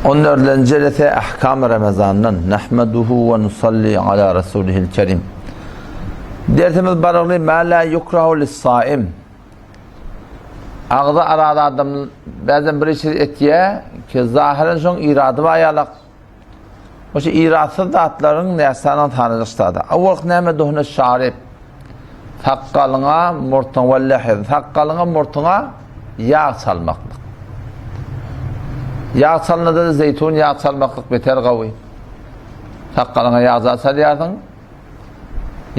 On dördünji jelese Ahkam Ramazandan Nahmaduhu we nusalli ala rasulihil kerim. Dersimiz baragly ma la yukrahu lis-saim. Agzy arada adam bazen bir işi etýär ki zahyren şoň irady bar ýalak. Oşa iratsyz zatlaryň näsanyň sanyjak zady. Awalk näme duhna şarip. Sakgalyňa murtuň wallahi sakgalyňa murtuňa ýag çalmaklyk. Ýag çalnada da zeýtun ýag çalmaklyk beter gawy. Sakgalyňa ýag çalýarsyň.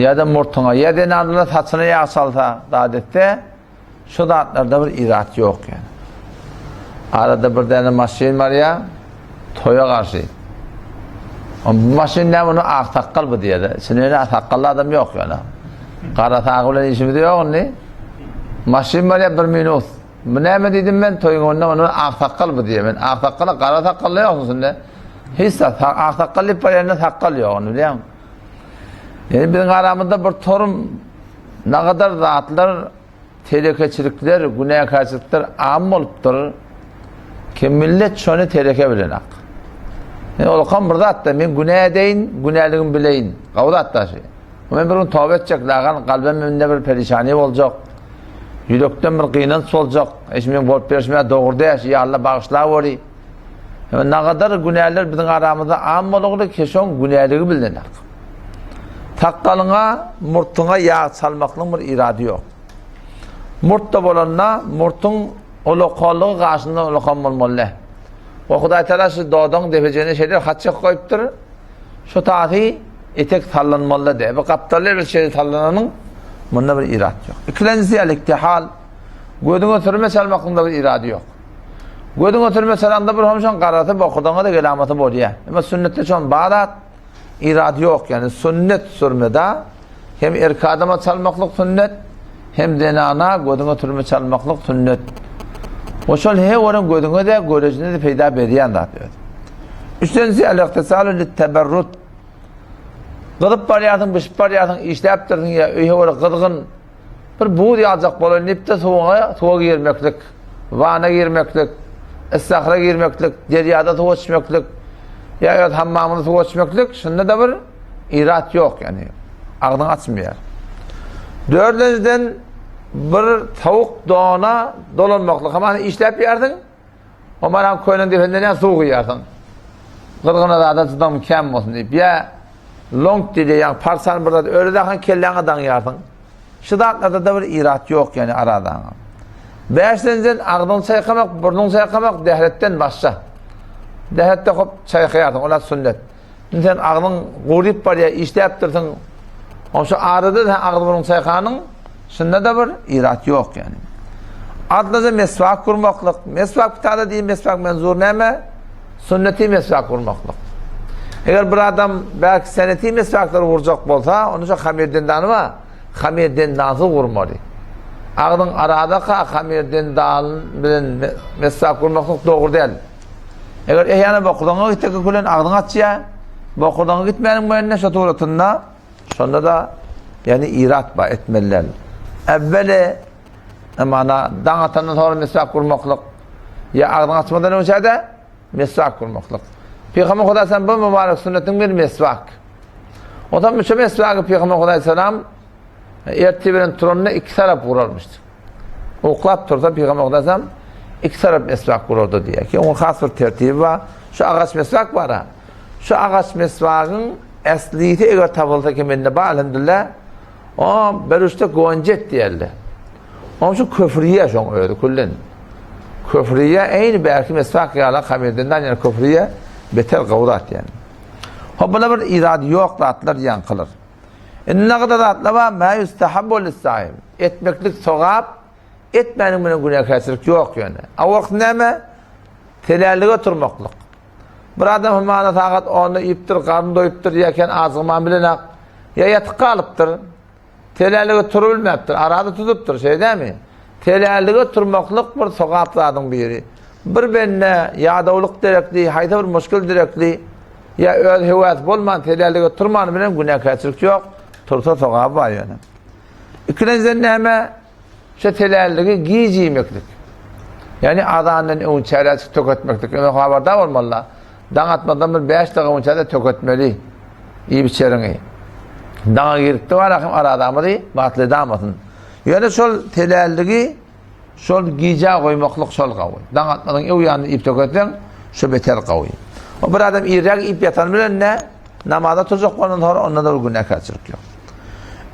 Ýa-da murtuňa, ýa zenanlar saçyna ýag çalsa, zat etse, Şu zatlarda bir irat ýok ýani. Arada bir däne maşyn barýa, toýa garşy. O bu maşyn näme ony ak sakgal bu diýýär. İçinde ýöne sakgally adam ýok ýöne. Gara sagy bilen işimiz ýok indi. Maşyn barýa bir minus. Bu näme diýdim men toýuň önünde ony ak sakgal bu diýýär. Men ak sakgala gara sakgally ýok içinde. Hiç zat ak sakgal diýip barýanda sakgal ýok ony bilýäňmi? Ýani biziň aramyzda bir torum Nagadar zatlar, telekeçilikler, günäkärçilikler am bolupdyr. Ki millet şony teleke bilenak. Yani olakam bir zat da men günä edeýin, günäligimi bileýin. Gawy zat da şi. Men bir gün toba etjek, lagan kalbim mende bir perişani boljak. Ýürekden bir gynanç boljak. Eş men bolup berişime dogry däş, ýa Allah bagyşlaweri. Nagadar günäler biziň aramyzda am bolugly ki şoň günäligi bilinenak. Sakgalyňa, murtuňa ýag çalmaklygyň bir irady ýok. Murt-da bolanda, murtuň ulakanlygy gaşyndan ulakan bolmaly däl. We Hudaý Tagala şu dodagyň depejegine şeýle hat çekip goýupdyr. Şu tasy etek sallanmaly däl. Bu gapdally bir şeýle sallananyň munda bir irat ýok. Ikilenjisi al-iktihal. Gözüňe sürme çalmaklygyň da bir irady ýok. Gözüňe sürme çalanda bir homşan garasy bokurdaňa-da gelamaty bolýar. Emma sünnetde şon bar zat. Irad ýok, ýagny sünnet sürmede hem erkek adama çalmaklyk sünnet, hem zenana gözüňe sürme çalmaklyk sünnet. We şol he onuň gözüňe de görejine de peýda berýän zat öz. Üçünjisi al-ihtisalu lit-teberrut. Gyzyp barýarsyň, bişip barýarsyň, işläpdirsiň ýa öýe bir gyzgyn Bir buz ýaljak bolan diýip-de suwa, suwa girmeklik, wana girmeklik, issahra girmeklik, derýada suwa içmeklik, ýa öz hammamyny suwa içmeklik, şunda-da bir irat ýok, ýagny agzyňy açmaýar. Dördünjiden bir sowuk dona dolanmaklyk, hamana işläp ýärsiň, Omaram köne dependen ýa suw guýarsyň. Gyzgyna zada çydam kem bolsun diýip. Ýa long diýdi, ýa parçany bir zat öyle dahan kelläňe daňýarsyň. Şu zatlarda da bir irat ýok ýani aradaňa. Bäşinjiden agzyňy çaýkamak, burnuňy çaýkamak dähretden başga. Dähretde hop çaýkaýarsyň, olar sünnet. Indi sen agzyň guryp barýar, işläpdirsiň. Oň şu arada sen agyz burnuň çaýkanyň, şunda-da bir irat ýok ýani. Adlaja meswak gurmaklyk. Meswak kitada diýim meswak menzur näme? Sünneti meswak gurmaklyk. Eger bir adam belki seneti meswaklar gurjak bolsa, onu şu hamir dendany bar. Hamir dendansyz gurmaly. Agzyň aradaka hamir dendan bilen meswak gurmaklyk dogry däl. Eger ehyana bokurdagyňa gitse külen agzyň açýar. Bokurdagyňa gitmäniň boýunda şo suratynda şonda-da ýani irat bar etmeliler. Evveli emana daň atandan sonra meswak gurmaklyk ýa agzyň açmadan öňçä-de meswak gurmaklyk. Pygamber Hudaý sen bu mübarek sünnetiň bir meswak. Ondan şu meswagy Pygamber Hudaý selam Ertir bilen turanda iki tarap gurarmyş. Uklap tursa Pygamber Hudaýsam iki tarap meswak gurardy diýýär. Ki onuň has bir tertibi bar. Şu agaç meswak bar ha. Şu agaç meswagyň eslisi eger tapylsa ki mende bar elhamdülillah. O berüşde gonjet diýerler. Onuň şu köfriýe şoň özi küllen. Köfriýe eýni bärki meswak ýaly hamirden ýaly köfriýe beter gowrat ýani. Hop buna bir irad ýok zatlar ýaňkylar. Indi nagada zatlar bar, ma yustahabbu lis-saim. Etmeklik sogap, etmäniň bilen günäkärçilik ýok ýöne. A wagt näme? Telällige turmaklyk. Bir adam hümana sagat 10-da iýipdir, garny doýupdyr, ýa ken azgman bilenak, ýa ýatyp galypdyr. Telälige turup bilmäpdir, arada tutupdyr, şeýle dälmi? Telälige turmaklyk bir sogap zadyň biri. Bir bende ýadawlyk derekli, haýsy bir muşkil derekli, ýa öz höwäsi bolman telälige turmany bilen günäkärçilik ýok, tursa sogaby bar ýöne. Ikilenjiden näme? Şu teläligi gij iýmeklik. Ýagny azandan öň çäräçik töketmeklik. Öňe habardar bolmaly. Daň atmazdan bir 5 daga onça-da töketmeli iýip içeriňi. Daňa giripdi bar ahim aradamyzy batly edamasyn. Ýöne şol telälligi şol gijä goýmaklyk şol gawy. Daň atmadan öw ýanyny iýip töketseň, şo beter gawy. O bir adam irräk iýip ýatan bilen ne namaza turjak bolandan soňra onda da bir günäkärçilik ýok.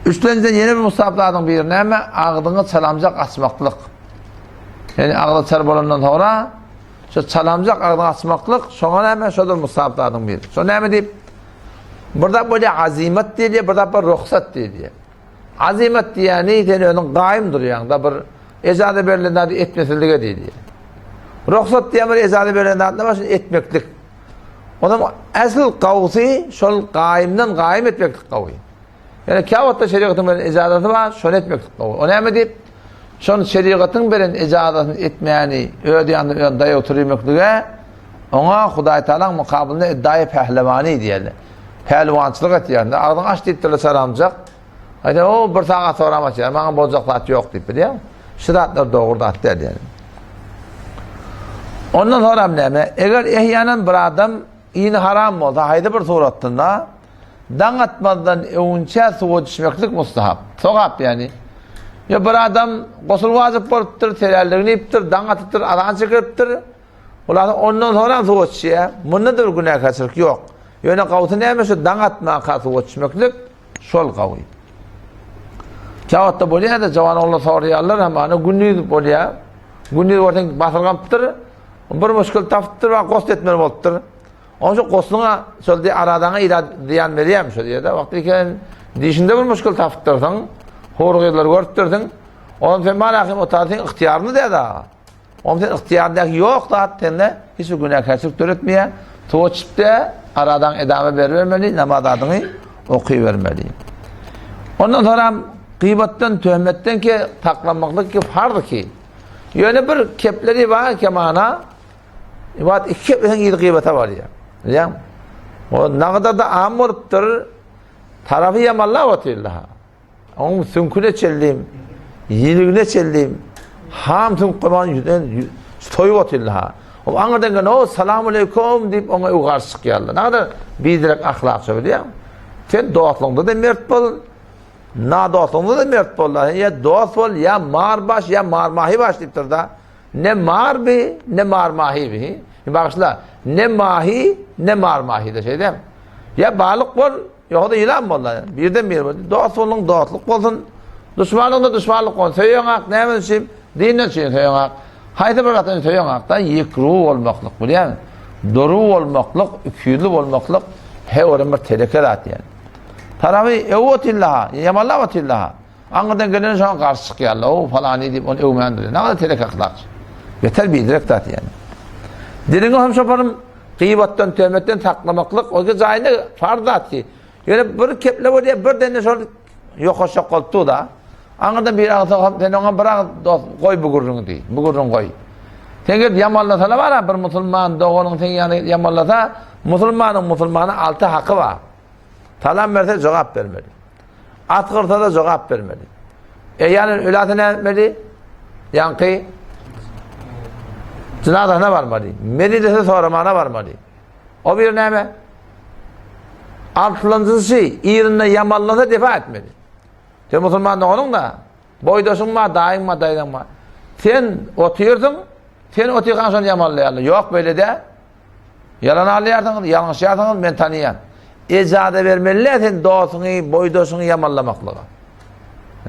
Üçlenjiden ýene bir mustahap zadyň biri näme? Agzyňy çalamjak açmaklyk. Ýani agzy çal bolandan soňra şu çalamjak agzyňy açmaklyk, şoňa näme? Şo da mustahap zadyň biri. Şo näme diýip? Bir zat bolýar azimat diýilýär, bir zat bar ruhsat diýilýär. Azimat diýýäni sen özüň gaýym durýaň da bir ejaza berlen zady etmesizlige diýilýär. Ruhsat diýen bir ejaza berlen zat näme şunu etmeklik. Onuň asl gawsy şol gaýymdan gaýym etmeklik gawy. Ýani käwagtda şerigatyň beren ejazasy bar, şony etmeklik gawy. O näme diýip? Şony şerigatyň beren ejazasyny etmäni öz ýanynda öz daýaw turýmeklige oňa Hudaý Taalaň mukabylynda iddaýy pählewani diýerler. Pälwançylyk etýär. Agzyňy aç diýipdirler saramjak. Aýda o bir sagat soram açýar. Maňa boljak zat ýok diýip bilýär. Şu zatlar dogry zat däl ýani. Ondan soram näme? Eger ehýanan bir adam ini haram bolsa, haýsy bir suratynda daň atmazdan öňünçä suwa düşmeklik mustahap. Sogap ýani. Ýa bir adam gosul wajyp bolupdyr, terälligini iýipdir, daň atypdyr, azan çekipdir. Hulasa ondan soňra suwa düşýär. Munda da bir günäkärçilik ýok. Ýöne gawsy näme şu daň atmaka suwa düşmeklik şol gawy. Käwagtda bolýar-da jawan oglanlar soraýarlar hem ana gündiz bolýar. Gündiz bolsa basyrgapdyr. Bir muşkul tapypdyr, we gost etmeli bolupdyr. Onuň şu gosluňa şol diýe aradaňa ila zyýan berýärmi şo diýe-de. Wagty eken dişinde bir muşkul tapypdyrsyň, hor gyzlary görüpdirsiň. Onuň sen mana hem otasyň ygtyýaryny diýe-de. Onuň sen ygtyýaryndaky ýok zat sende hiç bir günäkärçilik döretmeýär. Suwa çypde aradan edama beribermeli, namaz adyňy okybermeli. Ondan soňra gybatdan, töhmetden ki saklanmaklyk ki farz ki. Ýöne bir kepleri bar ki mana Ibat iki kepleriň ýeri gybata barýar. Bilýäňmi? O nagada da am bolupdyr. Tarapy ýamallap otyrlar. Onuň süňküne çeldim, ýiligine çeldim. Ham süňk goýman ýüzden soýup otyrlar. O aňyrdan gelen o salam aleýkum diýip oňa öw garşy çykýarlar. Nagada biderek ahlakça bilýäňmi? Sen dostlugyňda da mert bol, na dostlugyňda da mert bol. Ýa dost bol, ýa mar baş, ýa mar mahi baş diýipdir da. Ne mar bi, ne mar mahi bi. Bagyşla, ne mahi, ne mar mahi de şeýdem. Ýa balyk bol, Ýogsa-da ýylan boldy. Birden bir boldy. Dost bolduň, dostluk bolsun. Duşmanlygyň da duşmanlyk bolsun. Söýeňak, näme üçin? Dinden üçin söýeňak. Haýsy bir zatdan söýeňak da ýekru bolmaklyk, bilýärmi? Doru bolmaklyk, ikýüzli bolmaklyk her bir teleke zat ýaly. Taraby öwetillaha, ýamanlap otyllaha. Aňyrdan gelene şoňa garşy çykýarlar. O falany diýip ony öwmän durýar. Näme telek ahlak. Beter biderek zat ýaly. Diliňi hem şoparym gyýbatdan, töhmetden saklamaklyk o jaýynda farz zat ki. Ýöne bir keple bolýar, bir dende şol ýokaşak bolupdy da. Aňyrdan bir agyz soňam sen oňa bir agyz dost goý bu gürrüňi diý. Bu gürrüňi goý. Sen gelip ýamanlasana bar bir musulman doganyň sen ýany ýamanlasa, musulmanyň musulmana alty haky bar. Salam berse jogap bermeli. Asgyrsa-da jogap bermeli. E ýany ölase näme etmeli? Ýaňky jynazasyna barmaly. Mejlise soramana barmaly. O bir näme? Altylanjysy ýerinde ýamanlasa defa etmeli. Sen musulman doganyň da, boýdaşyň bar, daýyň bar, daýzaň bar. Sen otyrsyň, sen otyrkaň şony ýamanlaýarlar. Ýok beýle däl. Ýalan alýarsyňyz, ýalňyşýarsyňyz, men tanyýan. Ejaza bermeli sen dostuňy, boýdaşyňy ýamanlamaklyga.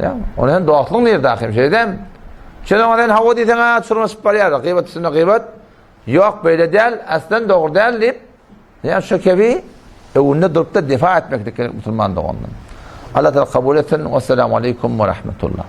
Ýa, ony sen dostluň nirde ahim, şeýdem. Sen oňa sen hawa diýseň, ha, çurmaşyp barýar, gybat üstüne gybat. Ýok, beýle däl, aslan dogry däl diýip, ýa şu kebi öwünde durup da defa etmeklik gerek musulman dogandan. Allah Teala kabul etsin. Wesselamu aleýkum we rahmetullah.